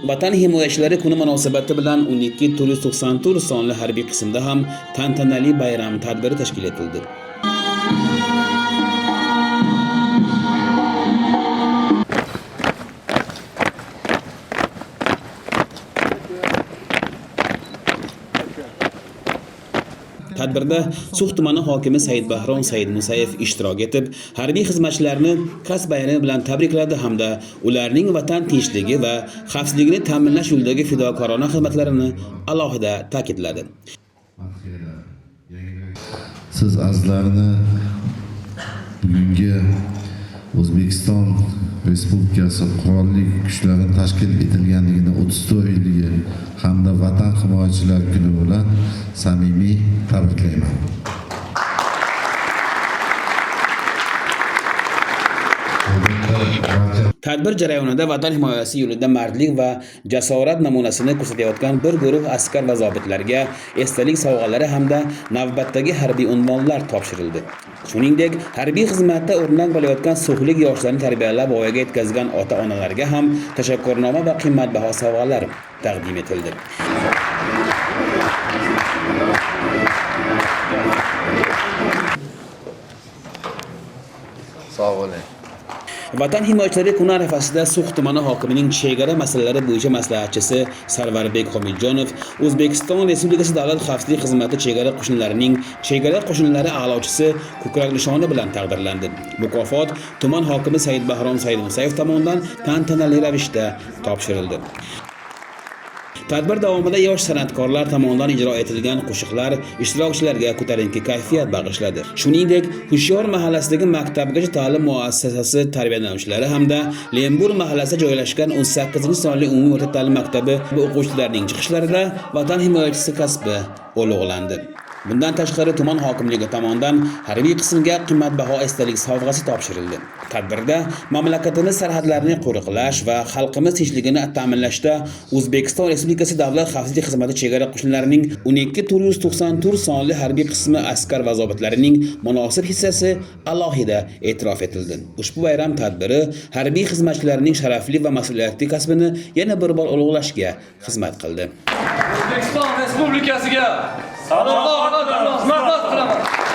Vatan himoyachilari kuni munosabati bilan 12 494 sonli harbiy qismda ham tantanali bayram tadbiri tashkil etildi. Tadbirda Sux tumani hokimi Saidbahrom Saidmusayev ishtirok etib, harbiy xizmatchilarni kasb bayrami bilan tabrikladi hamda ularning vatan tinchligi va xavfsizligini ta'minlash yo'lidagi fidokorona xizmatlarini alohida ta'kidladi. Siz azizlarni bugungi O'zbekiston Respublikasi Qurolli Kuchlari tashkil etilganligini 34 yilligi hamda Vatan himoyachilari kuni bilan samimiy tabriklayman. Tadbir jarayonida vatan himoyasi yo'lida mardlik va jasorat namunasini ko'rsatayotgan bir guruh askar va zobitlarga esdalik sovg'alari hamda navbatdagi harbiy unvonlar topshirildi. Shuningdek, harbiy xizmatda o'rnak bo'layotgan so'xlik yoshlarni tarbiyalab voyaga yetkazgan ota-onalarga ham tashakkurnoma va qimmatbaho sovg'alar taqdim etildi. Sog' bo'ling. Vatan himoyachilari kuni arafasida Sux tumani hokimining chegara masalalari bo'yicha maslahatchisi Sarvarbek Homidjonov O'zbekiston Respublikasi Davlat xavfsizlik xizmati chegara qo'shinlarining chegara qo'shinlari a'lochisi ko'krak nishoni bilan taqdirlandi. Mukofot tuman hokimi Saidbahrom Saidmusayev tomonidan tantanali ravishda topshirildi. Tadbir davomida yosh san'atkorlar tomonidan ijro etilgan qo'shiqlar ishtirokchilarga ko'tarinki kayfiyat bag'ishladi. Shuningdek, Hushyor mahallasidagi maktabgacha ta'lim muassasasi tarbiyalanuvchilari hamda Lembur mahallasida joylashgan 18-sonli umumiy o'rta ta'lim maktabi o'quvchilarining chiqishlarida vatan himoyachisi kasbi ulug'landi. Bundan tashqari tuman hokimligi tomonidan harbiy qismga qimmatbaho esdalik sovg'asi topshirildi. Tadbirda mamlakatimiz sarhadlarini qo'riqlash va xalqimiz tinchligini ta'minlashda O'zbekiston Respublikasi Davlat xavfsizlik xizmati chegara qo'shinlarining 12 494 sonli harbiy qismi askar va zobitlarining munosib hissasi alohida e'tirof etildi. Ushbu bayram tadbiri harbiy xizmatchilarning sharafli va mas'uliyatli kasbini yana bir bor ulug'lashga xizmat qildi. O'zbekiston Respublikasiga sadoqat bilan xizmat qilaman.